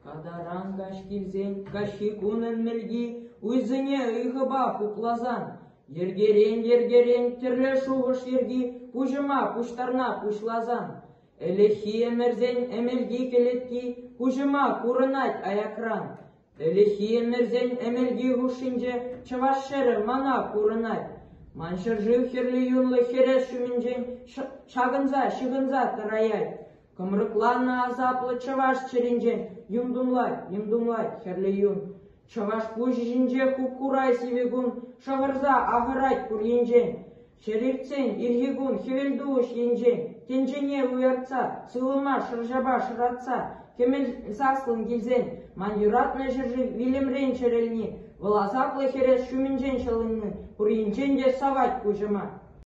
Катаран каҫ килсен, каҫхи кунӑн мӗлки уйсене ыйхӑпа хупласан, йӗркерен-йӗркерен тӗрлӗ шухӑш йӗрки пуҫӑма пуҫтарна пуҫласан, ӗлӗкхи ӗмӗрсен ӗмӗлки кӗлетки куҫӑма курӑнать аякран. Ӗлӗкхи ӗмӗрсен ӗмӗлки хушшинче чӑваш ҫӗрӗ мана курӑнать. Ман ҫӗршыв хӗрлӗ юнлӑ хӗрес ҫумӗнчен ҫакӑнса ҫыхӑнса тӑраять. Кӑмрӑкланнӑ асаплӑ чӑваш чӗринчен юн тумлать, юн тумлать хӗрлӗ юн. Чӑваш пуҫӗ ҫинче хуп-хура сивӗ кун шӑхӑрса ахӑрать пур енчен. Ҫӗр иртсен ирхи кун хӗвелтухӑҫ енчен тӗнчене уяртса, сывлӑма шӑрҫапа шӑратса, кӗмӗл саслӑн килсен, ман юратнӑ ҫӗршыв вилӗмрен чӗрӗлни, вӑл асаплӑ хӗрес ҫумӗнчен ҫӑлӑнни пур енчен те савать куҫӑма.